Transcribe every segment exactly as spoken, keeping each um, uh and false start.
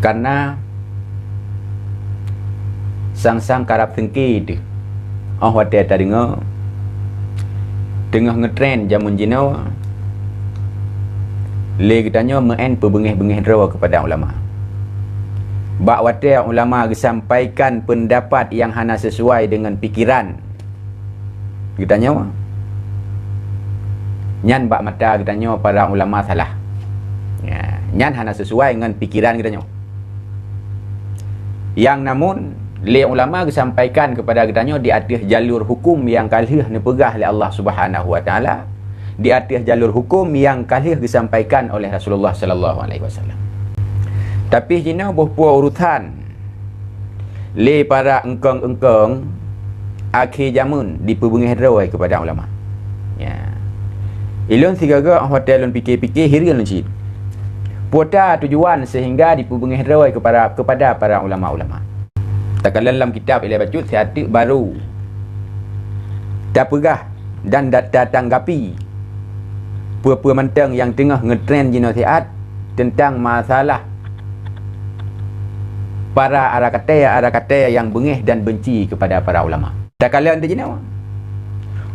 Karena sang-sang karab seungke teuh. Óh watée tadeungoe teungoh ngeutren jameun jinoe, lé geutanyoe meu'en peubeungéh-beungéh droe keupada ulama. Bak watée ulama geusampaikan peundapat nyang hana sisuai deungon pikeran geutanyoe, nyan bak mata geutanyoe para ulama salah. Ya, nyan hana sisuai ngon pikeran geutanyoe. Nyang namun, lé ulama geusampaikan keupada geutanyoe di ateueh jalur huköm nyang ka lheueh neupeugah lé Allah Subhanahu wa Taala, di ateueh jalur huköm nyang ka lheueh geusampaikan oleh Rasulullah sallallahu alaihi wasallam. Tapi jinoe boh peue urusan lé para eungkong-eungkong akhé jameun dipeubeungéh droe keupada ulama. Ya. Ilôn sigoe-goe óh watée lôn pike-pike hireuen lôn cit. Peue ta tujuan seuhingga dipeubeungéh droe keupada, keupada para ulama-ulama. Takalon lam kitab ilée bacut siat teuk barô tapeugah dan da-, tatanggapi peue-peue mantong nyang teungoh ngeutren jinoe siat teuntang masalah para arakatée-arakatée nyang beungéh dan beunci keupada para ulama. Takalon teuh jinoe,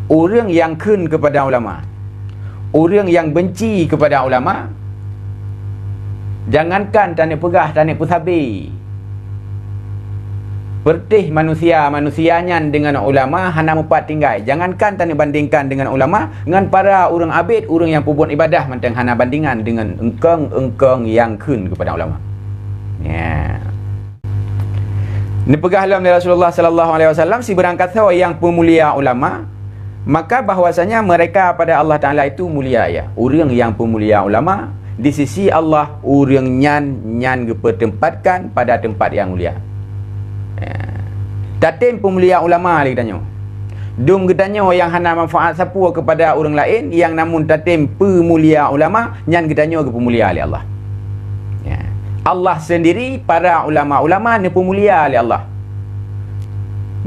ureuëng nyang kheun keupada ulama, ureuëng nyang beunci keupada ulama, jangankan taneuk peugah, taneuk peusabe, peureutéh manusia-manusia nyan deungon ulama hana mupat tinggai. Jangankan taneuk bandingkan deungon ulama, ngon para ureuëng abét, ureuëng nyang peubuet ibadah mantong hana bandingan deungon eungkong-eungkong nyang kheun keupada ulama. Ya. Neupeugah lom lé Rasulullah sallallahu alaihi wasallam, sibarang kasoe nyang peumulia ulama, maka bahwasanya mereka pada Allah Taala itu mulia, ya. Ureuëng nyang peumulia ulama, di sisi Allah, ureuëng nyan, nyan geupeuteumpatkan pada teumpat nyang mulia. Ya. Tatem peumulia ulama lé geutanyoe. Dum geutanyoe nyang hana manfaat sapeue keupada ureuëng laén, nyang namun tatem peumulia ulama, nyan geutanyoe geupeumulia lé Allah. Ya. Allah seundiri, para ulama-ulama neupeumulia lé Allah.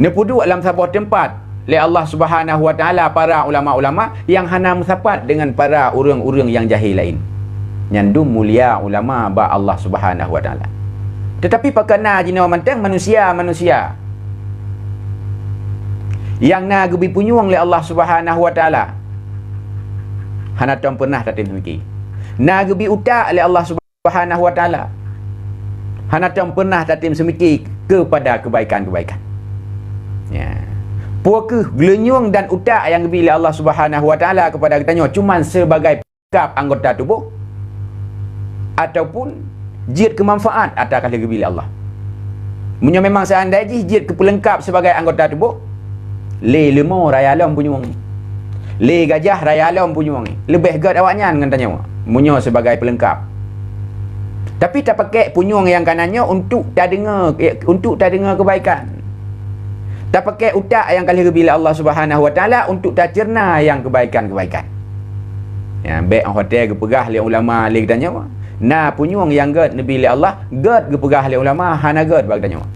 Neupeuduek lam saboh teumpat lé Allah Subhanahu wa Taala para ulama-ulama nyang hana meusapat deungon para ureuëng-ureuëng nyang jahé laén. Nyan dum mulia ulama bak Allah Subhanahu wa Taala. Teutapi pakon na jinoe mantong manusia-manusia nyang na geubri punyueng lé Allah Subhanahu wa Taala, hana tom peureunah tatem seumiki. Na geubri utak lé Allah Subhanahu wa Taala, hana tom peureunah tatem seumiki keupada keubaikan-keubaikan. Ya. Peue kheueh geulinyueng dan utak nyang geubri lé Allah Subhanahu wa Taala keupada geutanyoe cuman sibagai pelengkap anggota tuboh, ataupun jeuet keu manfaat ata ka lheueh geubri lé Allah. Meunyoe memang seandai jih jeuet keu peulengkap sibagai anggota tuboh, lé leumô raya lom punyueng, lé gajah raya lom punyueng, leubeh gét awaknyan ngon tanyoe, meunyoe sibagai peulengkap. Tapi tapakék punyueng nyang ka na nyoe untuk tadeungoe, untuk tadeungoe keubaikan. Tapakék utak nyang ka lheueh geubri lé Allah Subhanahu wa Taala untuk taceurna nyang keubaikan-keubaikan. Ya, bék óh watée geupeugah lé ulama lé geutanyoe, na punyueng nyang gét neubri lé Allah, gét geupeugah lé ulama, hana gét bak geutanyoe.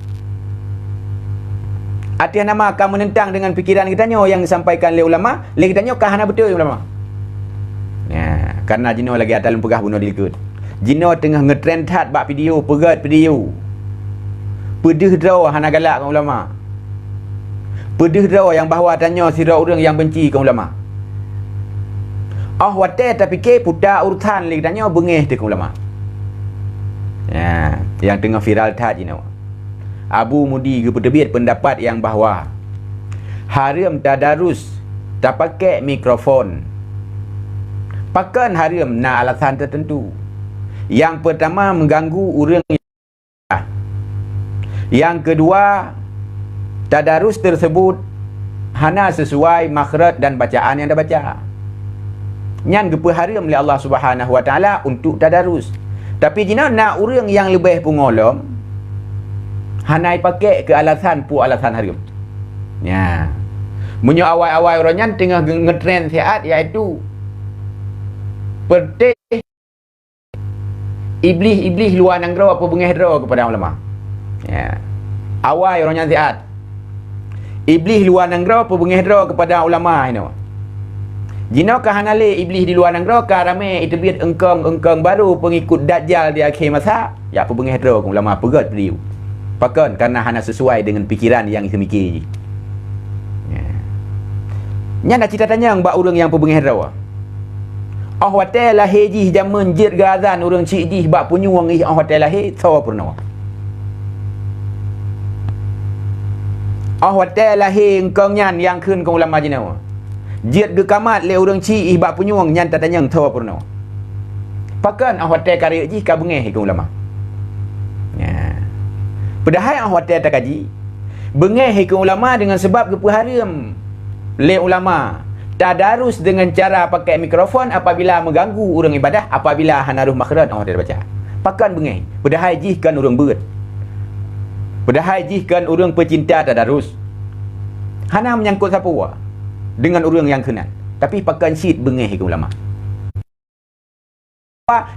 Ateueh nama ka meunentang deungon pikeran geutanyoe nyang geusampaikan lé ulama, lé geutanyoe ka hana beutôi ulama. Ya, karena jinoe lagée ata lôn peugah bunoe di likot. Jinoe teungoh ngeutren that bak video, peugét video. Peudeuh droe hana galak ngon ulama. Peudeuh droe nyang bahwa tanyoe sidroe ureuëng nyang beunci keu ulama. Óh watée tapike peue ta urusan lé geutanyoe beungéh teuh keu ulama. Ya, nyang teungoh viral that jinoe. Abu Mudi geupeuteubiet peundapat nyang bahwa hareuem tadarus tapakék mikrofon. Pakon hareuem? Na alasan teuteuntu. Nyang peurtama, meuganggu ureuëng. Nyang keudua, tadarus teuseubut hana sisuai makhraj dan bacaan nyang tabaca. Nyan geupeuhareuem lé Allah Subhanahu wa Taala untuk tadarus. Tapi jinoe na ureuëng nyang leubeh pungo lom, hana ipakék keu alasan peue alasan hareuem. Nya. Meunyoe awai-awai uroe nyan teungoh nge-, ngeutren siat, yaitu peureutéh iblih-iblih luwa nanggroe peubeungéh droe keupada ulama. Ya. Awai uroe nyan siat. Iblih luwa nanggroe peubeungéh droe keupada ulama inoe. Jinoe ka hana lé Iblih di luwa nanggroe, ka ramé iteubiet eungkong-eungkong barô peungikut Dajjal di akhé masa, jak peubeungéh droe keu ulama, peugét peudiyeu. Pakon? Kareuna hana sisuai deungon pikeran nyang iseumiké jih. Nyan na cit tatanyong bak ureuëng nyang peubeungéh droe. Óh watée lahé jih jamén jeuet geuazan ureuëng chik jih bak punyueng jih óh watée lahé, soe peurunoe? Óh watée lahé eungkong nyan nyang kheun keu ulama jinoe, jeuet geukamat lé ureuëng chik jih bak punyueng, nyan tatanyong soe peurunoe? Pakon óh watée ka rayeuk jih ka beungéh keu ulama? Nya. Padahai óh watée takaji, beungéh keu ulama deungon sabab geupeuhareuem lé ulama tadarus deungon cara pakai mikrofon apabila meuganggu ureuëng ibadah, apabila hana rhoh makhraj óh watée tabaca. Pakon beungéh? Padahai jih kon ureuëng beuet. Padahai jih kon ureuëng peucinta tadarus. Hana meunyangkot sapeue deungon ureuëng nyang keunan. Tapi pakon cit beungéh keu ulama?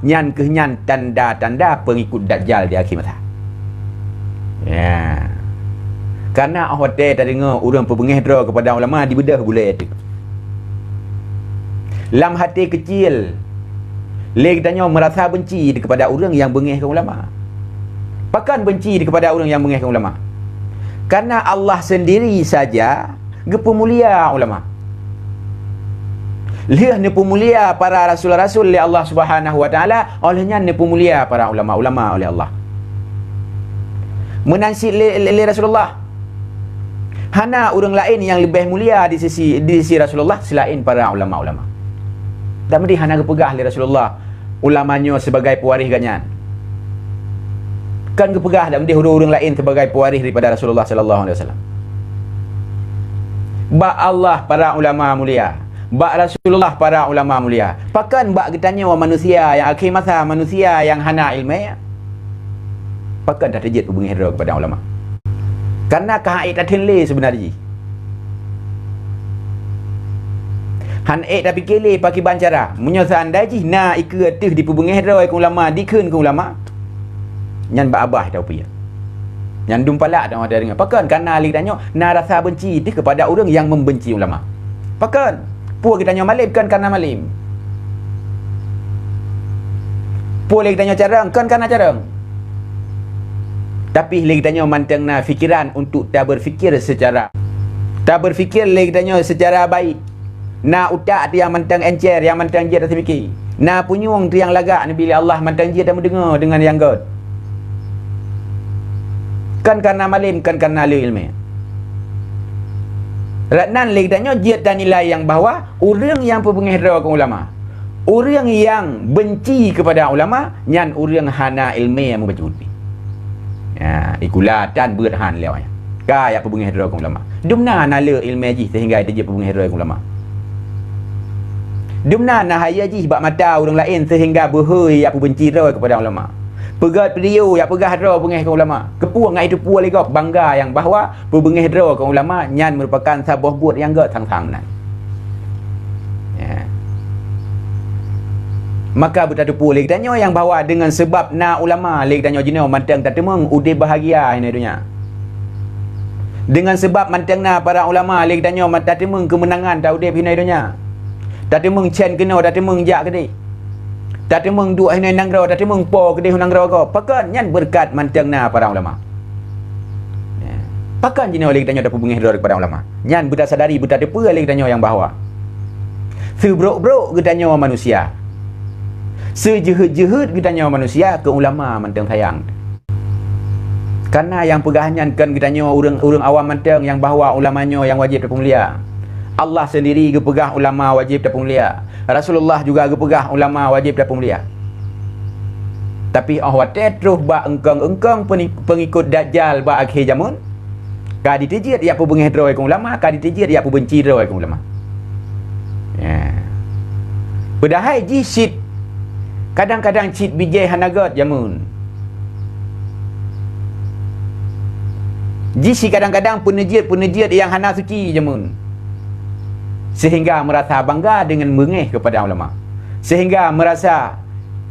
Nyan kheueh nyan tanda-tanda peungikut Dajjal di akhé masa. Ya. Kareuna óh watée tadeungoe ureuëng peubeungéh droe keupada ulama, dibeudôh gulée teuh. Lam até keucil, lé geutanyoe meurasa beunci keupada ureuëng nyang beungéh keu ulama. Pakon beunci keupada ureuëng nyang beungéh keu ulama? Kareuna Allah seundiri saja geupeumulia ulama. Lheueh neupeumulia para rasul-rasul lé Allah Subhanahu wa Taala, óh lheueh nyan neupeumulia para ulama-ulama oleh Allah. Meunan cit lé, lé, lé Rasulullah. Hana ureuëng laén nyang leubeh mulia di sisi, di sisi Rasulullah seulaén para ulama-ulama. Dan meudeh hana geupeugah lé Rasulullah ulama nyoe sibagai peuwaréh geuhnyan. Kon geupeugah dak meudeh ureuëng-ureuëng laén sibagai peuwaréh daripada Rasulullah sallallahu alaihi wasallam. Bak Allah para ulama mulia, bak Rasulullah para ulama mulia. Pakon bak geutanyoe manusia nyang akhé masa, manusia nyang hana iéleumé? Pakon tateujeuet peubeungéh droe keupada ulama? Kareuna ka han ék tatheun lé seubeuna jih. Han ék tapike lé pakriban cara. Meunyoe seundai jih na ikeue teuh dipeubeungéh droe keu ulama, dikheun keu ulama, nyan bak babah tapeue. Nyan dum palak teungoh tadeungoe. Pakon? Kareuna lé geutanyoe na rasa beunci teuh keupada ureuëng nyang membenci ulama. Pakon? Peue geutanyoe malém? Kon kareuna malém. Peue lé geutanyoe carông? Kon kareuna carông. Tapi lé geutanyoe mantong na pikeran untuk tabeurpikir seucara, tabeurpikir lé geutanyoe seucara baik. Na utak teuh nyang mantong encer, nyang mantong jeuet taseumike. Na punyueng teuh nyang lagak neubi lé Allah mantong jeuet tameudeungoe deungon nyang gét. Kon kareuna malém, kon kareuna le iéleumé. Rot nan lé geutanyoe jeuet tanilai nyang bahwa ureuëng nyang peubeungéh droe keu ulama, ureuëng nyang benci keupada ulama, nyan ureuëng hana iéleumé nyang meubacut pih. Ya, ikula tan beuet han lé awaknyan. Ka jak peubeungéh droe keu ulama. Dumna na le iéleumé jih seuhingga jeuet peubeungéh droe keu ulama. Dumna na hayeue jih bak mata ureuëng laén seuhingga beuhôi jak peubenci droe keupada ulama. Peugét peudiyeu jak peugah droe beungéh keu ulama. Keupeue ngat jiteupeue lé gob bangga nyang bahwa peubeungéh droe keu ulama nyan meurupakan saboh buet nyang gét sang-sang meunan. Ya. Maka beutateupeue lé geutanyoe nyang bahwa deungon seubab na ulama lé geutanyoe jinoe mantong tateumeung udeb bahagia hinoe donya. Deungon seubab mantong na para ulama lé geutanyoe ma-, tateumeung keumeunangan ta udeb hinoe donya. Tateumeung cen keunoe, tateumeung jak keudeh. Tateumeung duek hinoe nanggroe, tateumeung po keudeh u nanggroe gob. Pakon? Nyan beureukat mantong na para ulama. Ya. Pakon jinoe lé geutanyoe tapeubeungéh droe keupada ulama? Nyan beutasadari, beutateupeue lé geutanyoe nyang bahwa seubrok-brok geutanyoe manusia, seujeuhet-jeuhet geutanyoe manusia keu ulama mantong sayang. Kareuna nyang peugah nyan kon geutanyoe ureuëng, ureuëng awam mantong nyang bahwa ulama nyoe nyang wajéb tapeumulia. Allah seundiri geupeugah ulama wajéb tapeumulia. Rasulullah juga geupeugah ulama wajéb tapeumulia. Tapi óh watée troh bak eungkong-eungkong peuni-, peungikot Dajjal bak akhé jamén, ka jiteubiet jak peubeungéh droe keu ulama, ka jiteubiet jak peubenci droe keu ulama. Ya. Padahai jih cit, kadang-kadang cit bijéh hana gét jamén. Jih cit kadang-kadang peuneujiet-peuneujiet nyang hana suci jamén. Sehingga meurasa bangga deungon beungéh keupada ulama. Sehingga meurasa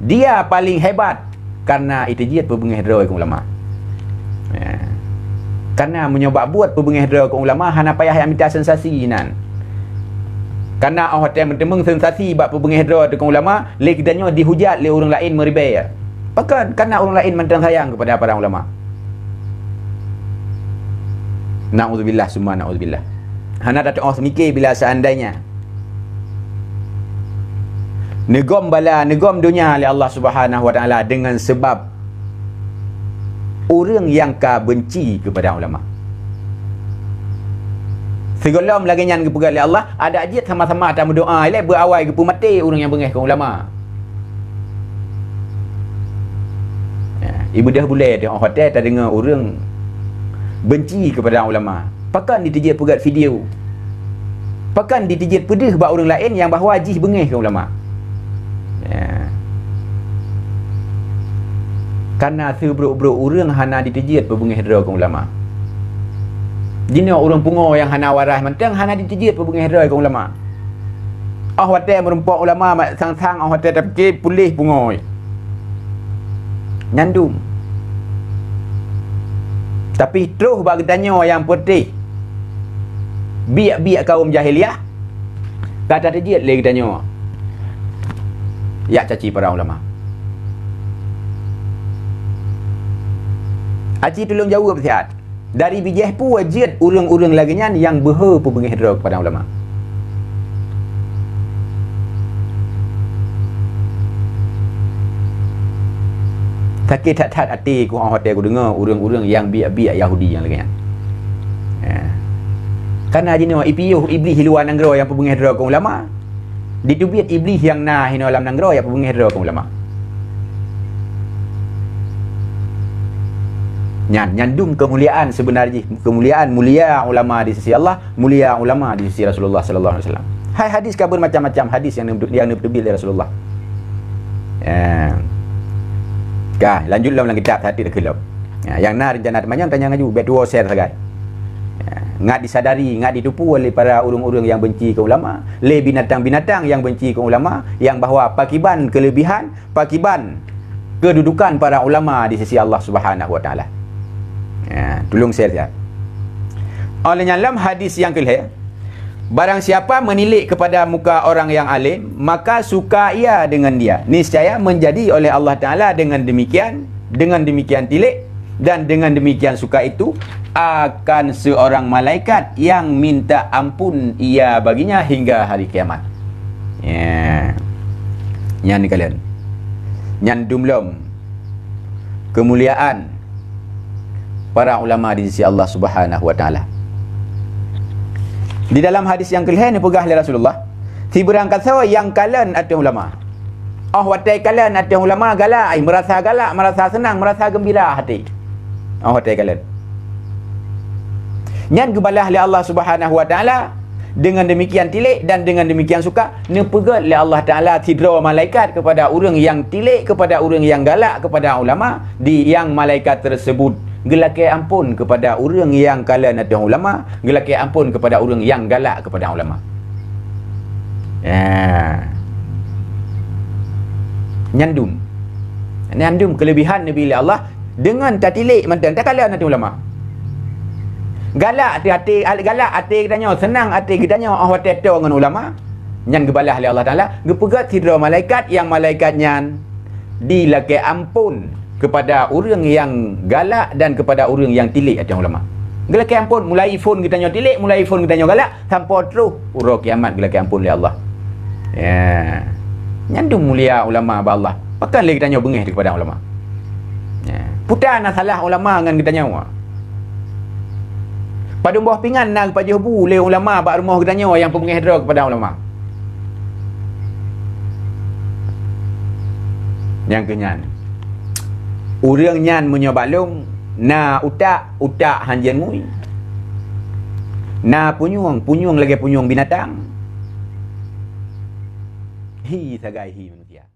dia paléng hebat kareuna jiteubiet peubeungéh droe keu ulama. Ya. Kareuna meunyoe bak buet peubeungéh droe keu ulama, hana payah jak mita sensasi nan. Kana 'oh watèe meuteumeung sensasi bak peubeungéh droe teuh keu ulama, lé geutanyoe dihujat lé ureuëng laén meuribèe. Pakon? Kana ureuëng laén mantong sayang keupada para ulama. Na'udzubillah summa na'udzubillah. Hana tatu'oh seumike bila seandainya neugom bala, neugom donya lé Allah Subhanahu wa Ta'ala deungon seubab ureuëng nyang ka beunci keupada ulama. Sigohlom lagèe nyan geupeugah lé Allah, adak jeuet sama-sama tameudoa ilèe beuawai geupeumaté ureuëng nyang beungéh keu ulama. Ya, ibeudôh bulèe teuh 'oh watèe tadeungoe ureuëng beunci keupada ulama. Pakon jiteubiet peugét video? Pakon jiteubiet peudeuh bak ureuëng laén nyang bahwa jih beungéh keu ulama? Ya. Kana seubrok-brok ureuëng hana jiteubiet peubeungéh droe keu ulama. Jinoe ureuëng pungo nyang hana waras mantong hana jiteubiet peubeungéh droe keu ulama. 'Oh watèe meurumpok ulama mak sang-sang, 'oh watèe tapike puléh pungo. Nyan dum. Tapi troh bak geutanyoe nyang peutéh biek-biek kaum jahiliyah, ka tateubiet lé geutanyoe jak caci para ulama. Aci tulông jaweueb siat. Dari bijéh peue jeuet ureuëng-ureuëng lagèe nyan nyang beuhe peubeungéh droe keupada ulama? Sakét that-that até ku 'oh watèe kudeungoe ureuëng-ureuëng nyang biek-biek Yahudi nyang lagèe nyan. Ya. Kana jinoe ipiôh Iblih luwa nanggroe nyang peubeungéh droe keu ulama. Jiteubiet Iblih nyang na hinoe lam nanggroe nyang peubeungéh droe keu ulama. Nyan, nyan dum keumuliaan seubeuna jih, keumuliaan mulia ulama di sisi Allah, mulia ulama di sisi Rasulullah sallallahu alaihi wasallam. Hai hadis ka beumacam-macam hadis nyang neu-, nyang neuteubiet lé Rasulullah. Ya. Ka, lanjut lom lam kitab, hati teukeulop. Ya, nyang na rencana teumanyong tanyong laju, bèk tuwoe share sagai. Ya, ngat disadari, ngat ditupeue lé para ureuëng-ureuëng nyang beunci keu ulama, lé binatang-binatang nyang beunci keu ulama, nyang bahwa pakiban keuleubihan, pakiban keududukan para ulama di sisi Allah Subhanahu wa Ta'ala. Ya, tulông share siat. Oleh nyan lam hadis nyang keulhèe, barang siapa menilik kepada muka orang yang alim, maka suka ia dengan dia. Niscaya menjadi oleh Allah Ta'ala dengan demikian, dengan demikian tilik, dan dengan demikian suka itu akan seorang malaikat yang minta ampun ia baginya hingga hari kiamat. Ya. Nyan kalon. Nyan dum lom keumuliaan para ulama di sisi Allah Subhanahu wa Ta'ala. Di dalam hadis nyang keulhèe neupeugah lé Rasulullah, sibeurangkasoe nyang kalon ateueh ulama. 'Oh watèe kalon ateueh ulama galak, ai, meurasa galak, meurasa seunang, meurasa geumbira até. 'Oh watèe kalon. Nyan geubalah lé Allah Subhanahu wa Ta'ala deungon deumikian tilék dan deungon deumikian suka, neupeugét lé Allah Ta'ala sidroe malaikat keupada ureuëng nyang tilék, keupada ureuëng nyang galak keupada ulama, di nyang malaikat teuseubut geulakèe amphon keupada ureuëng nyang kalon ateueh ulama, geulakèe amphon keupada ureuëng nyang galak keupada ulama. Ya. Nyan dum. Nyan dum keuleubihan neubi lé Allah deungon tatilék mantong takalon ateueh ulama. Galak até, até, galak até geutanyoe, seunang até geutanyoe 'oh watèe toe ngon ulama, nyan geubalah lé Allah Ta'ala, geupeugét sidroe malaikat nyang malaikat nyan dilakèe amphon keupada ureuëng nyang galak dan keupada ureuëng nyang tilék ateueh ulama. Geulakèe amphon mulai phon geutanyoe tilék, mulai phon geutanyoe galak, sampoe troh uroe kiamat geulakèe amphon lé Allah. Ya. Nyan dum mulia ulama bak Allah. Pakon lé geutanyoe beungéh keupada ulama. Ya. Peue na salah ulama ngon geutanyoe? Padum boh pingan na geupajoh bu lé ulama bak rumoh geutanyoe nyang peubeungéh droe keupada ulama? Nyang keu nyan, ureuëng nyan meunyoe bak lôn na utak, utak hanjeuet ngui. Na punyueng, punyueng lagèe punyueng binatang. Hi sagai hi manusia.